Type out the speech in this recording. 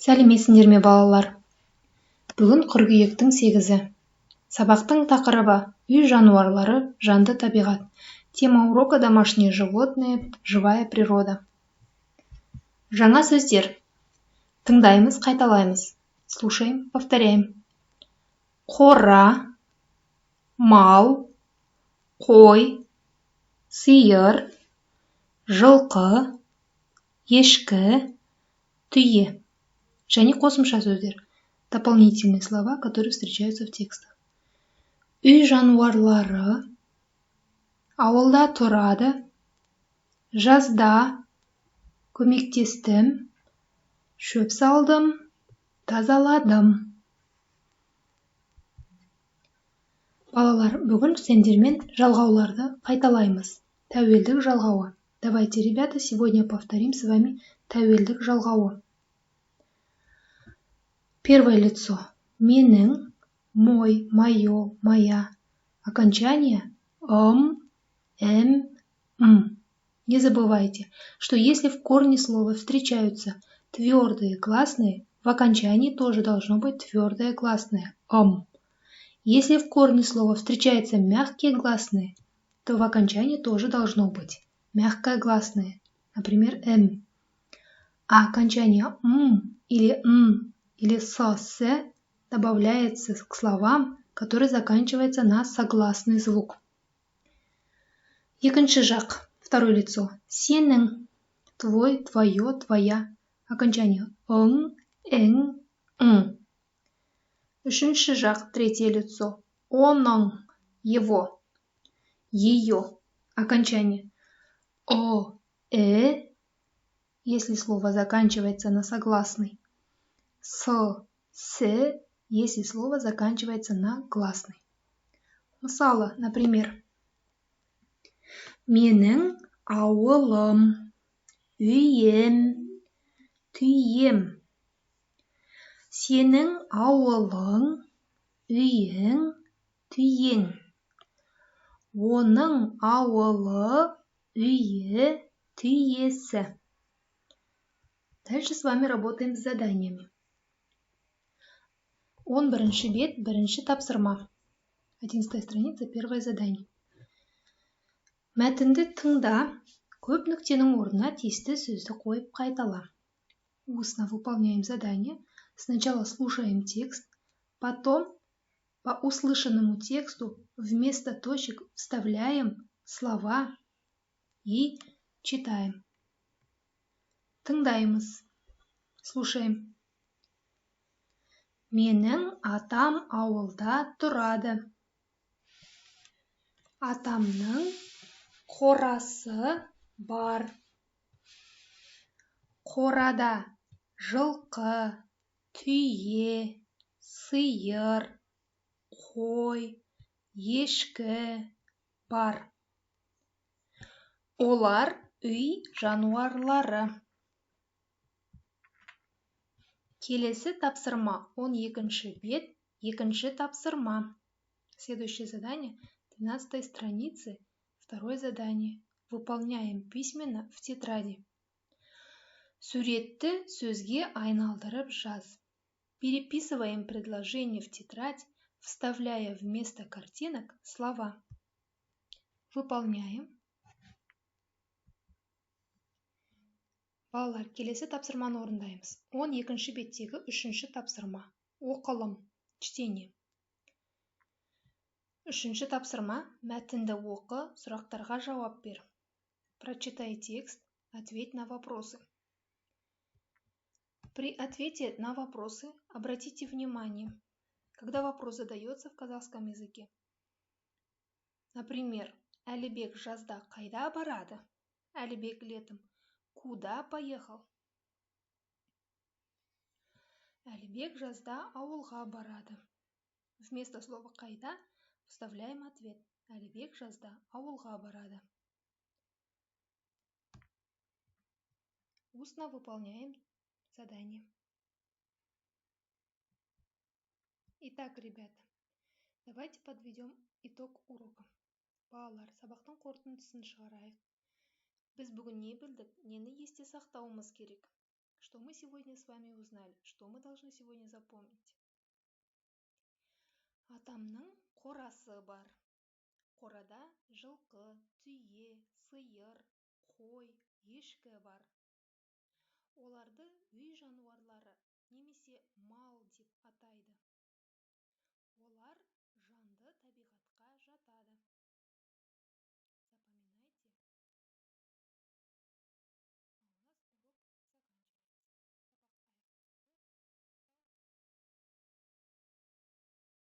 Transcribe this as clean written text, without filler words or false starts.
Сәлеметсіңдер ме, балалар! Бүгін қыркүйектің 8-і. Сабақтың тақырыбы: үй жануарлары, жанды табиғат. Тема урока: домашние животные, живая природа. Жаңа сөздер. Тыңдаймыз, қайталаймыз. Слушаем, повторяем. Қора, мал, қой, сиыр, жылқы, ешкі, түйе. Және қосымша сөздер, дополнительные слова, которые встречаются в текстах. Үй жануарлары, ауылда тұрады, жазда, көмектестім, шөп салдым, тазаладым. Балалар, бүгін сендермен жалғауларды қайталаймыз. Тәуелдік жалғауы. Давайте, ребята, сегодня повторим с вами тәуелдік жалғауы. Первое лицо. Менің, мой, мое, моя. Окончание ым, ім, м. Не забывайте, что если в корне слова встречаются твердые гласные, в окончании тоже должно быть твердое гласное ым. Если в корне слова встречаются мягкие гласные, то в окончании тоже должно быть мягкое гласное, например, ім. А окончание м или н или с, сь добавляется к словам, которые заканчиваются на согласный звук. Екінші жақ, второе лицо. Сенің, твой, твое, твоя. Окончание ың, ің, ң. Үшінші жақ, третье лицо. Оның, его, ее. Окончание ы, і, если слово заканчивается на согласный. С, сі, если слово заканчивается на гласный. Мысалы, например. Менің ауылым, үйім, түйем. Сенің ауылың, үйің, түйең. Оның ауылы, үйі, түйесі. Дальше с вами работаем с заданиями. 11-бет, бірінші тапсырма. 11-я страница, первое задание. Мәтінді тыңда, көп нүктенің орнына тиісті сөзді қойып қайтала. Устно выполняем задание. Сначала слушаем текст, потом по услышанному тексту вместо точек вставляем слова и читаем. Тыңдаймыз. Слушаем. Менің атам ауылда тұрады. Атамның қорасы бар. Қорада жылқы, түйе, сиыр, қой, ешкі бар. Олар үй жануарлары. Келесі тапсырма, 12-бет, екінші тапсырма. Следующее задание, 12 страницы, второе задание. Выполняем письменно в тетради. Суретті сөзге айналдырып жаз. Переписываем предложение в тетрадь, вставляя вместо картинок слова. Выполняем. Балалар, келесі тапсырманы орындаймыз. 12-беттегі үшінші тапсырма. Оқылым, чтение. Үшінші тапсырма. Мәтінді оқы, сұрақтарға жауап бер. Прочитай текст, ответь на вопросы. При ответе на вопросы обратите внимание, когда вопрос задается в казахском языке. Например, Әлібек жазда қайда барады? Әлібек летом куда поехал? Әлібек жазда ауылға барады. Вместо слова қайда вставляем ответ. Әлібек жазда ауылға барады. Устно выполняем задание. Итак, ребята, давайте подведем итог урока. Балалар, сабақтың қорытындысын шығарайық. Біз бүгін не білдік, нені есте сақтауымыз керек? Что мы сегодня с вами узнали? Что мы должны сегодня запомнить? Атамның қорасы бар. Қорада жылқы, түйе, сиыр, қой, ешкі бар. Оларды үй жануарлары немесе мал деп атайды.